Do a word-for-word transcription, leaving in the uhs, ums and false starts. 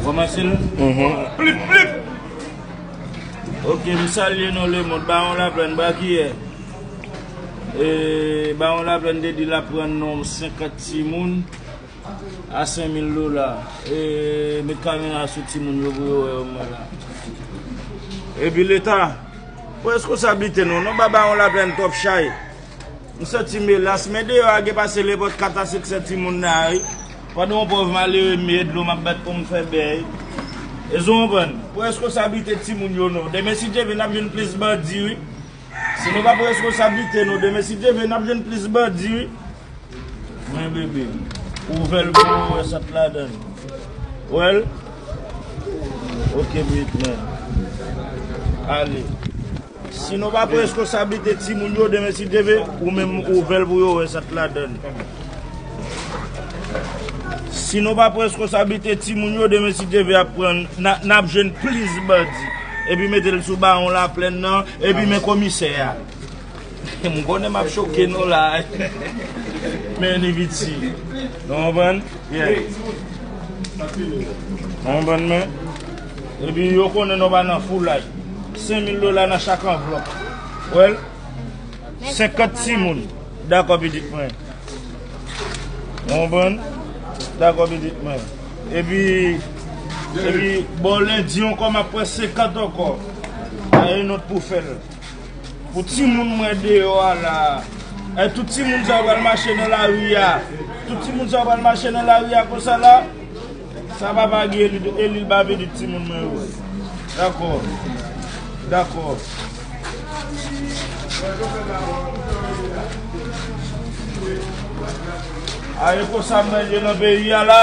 Kòmanse l? Mhm. Plip, plip! Ok, m salye nou lemonn. Bawon Laplèn, Brakiyè. E, Bawon Laplèn te di l ap pran non senkant timoun a senk mil dola. E, met kamera sou timoun yo pou yo wè yo mwen la. Epi Leta, pran reskonsablite nou. Non, ba Bawon Laplèn twòp chay. M santi m elas, men deyò a gen pase nenpòt kat a senk san timoun nan ri. Pandan yon pòv malere m ye dlo m ap bat pou m fè bèy. Èske w konprann? Pran reskonsablite timoun yo non. Demen si Dye vle n ap jwenn plis bandi wi. Si nou pa pran reskonsablite nou, demen si Dye vle n ap jwenn plis bandi wi. Men bebe, ouvè l pou yo wè sa k ladan l. Wè l? Ok, Britney. Ale. Si nou pa pran reskonsablite timoun yo demen si Dye vle, ou menm ouvè l pou yo wè sa k ladan l. Si nou pa pran reskonsablite timoun yo demen si Dye vle ap pran, n a, n ap jwenn plis bandi. Epi mete l sou Bawon Laplèn nan, epi men komisè a. M konnen m ap choke nou la. Men ni piti. Nou konprann? Yeah. Ou konprann men? Epi yo konnen nou pa nan foulay. Senk mil dola nan chak anvlòp. Wè l? Senkant timoun. Dakò pitit mwen. Ou konprann? Dakò pitit mwen. Epi, epi, bon lendi ankò m ap pran senkant ankò. A yon nòt pou fè l. Pou timoun mwen deyò a la. E tout timoun sa yo pral mache nan lari a. Tout timoun sa yo pral mache nan lari a konsa la. Sa papa gen Eli, Eli l pa vini timoun mwen yo. Dakò. Dakò. A e konsa mwen ye nan peyi a la.